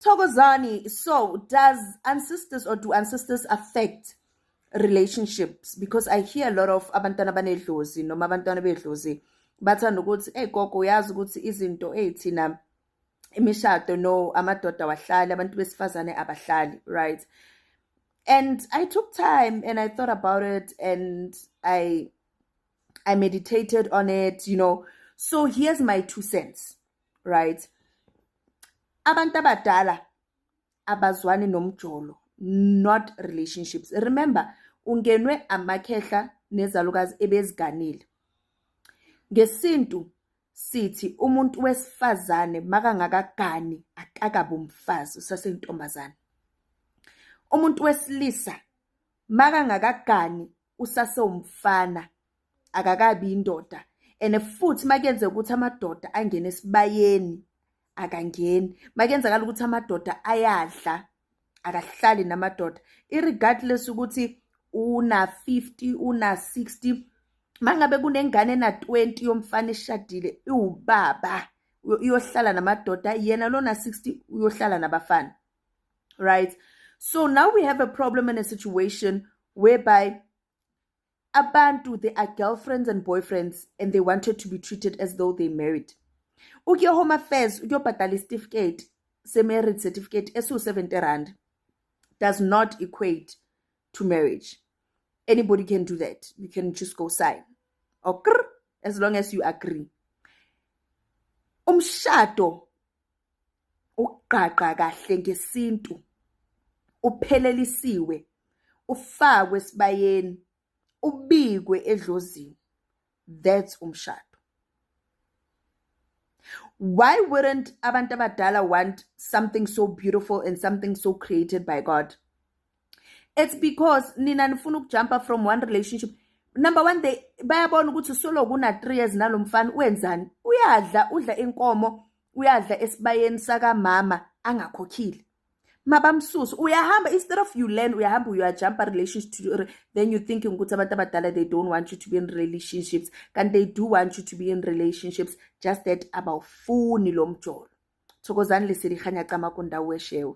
Thokozani, so does ancestors or do ancestors affect relationships? Because I hear a lot of abantwana banedlozi noma abantwana bedlozi bathanda ukuthi, "Hey gogo, uyazi ukuthi izinto ey'thina imishado, no, amadoda awahlali, abantu besifazane abahlali," right? And I took time and I thought about it and I meditated on it. So here's my two cents, right? Abantu abadala abazwani nomjolo, not relationships. Remember, ungenwe amakhehla nezalukazi ebeziganile. Ngesintu sithi umuntu wesifazane makangakagani akakabi umfazi, usaseyintombazane. Umuntu wesilisa makangakagani usasewumfana, akakabi indoda. And futhi makuyenzeka ukuthi amadoda angene esibayeni, akangeni. Makuyenzakala ukuthi amadoda ayadla, akahlali namadoda, irregardless ukuthi una 50, una 60. Mangabe kunengane ena 20 yomfana eshadile, iwubaba, iyohlala namadoda. Yena lona 60 uyohlala nabafana, right? So now we have a problem in a situation whereby abantu, they are girlfriends and boyfriends and they wanted to be treated as though they married. Ukuya Home Affairs ukuyobhadala isitifiketi se-marriage certificate esiwu-R70 does not equate to marriage. Anybody can do that. You can just go sign or krr, as long as you agree. Umshado uqaqa kahle ngesintu, uphelelisiwe, ufakwe esibayeni, ubikwe edlozini. That's umshado. Why wouldn't abantu abadala want something so beautiful and something so created by God? It's because nina nifuna ukujumpa from one relationship. Number one, they bayabona ukuthi solo kuna 3 years nalo mfana, wenzani? Uyadla, udla inkomo, uyadla esibayeni sakamama angakhokhile. Mabamsusa, uyahamba. Instead of you learn, uyahamba uyajumpa relationship to, then you thinking ukuthi abantu abadala, they don't want you to be in relationships, kanti they do want you to be in relationships, just that abawufuni lo mjolo. Thokozani, Lesedi Kganya, Camagu, Ndawo Weshewe.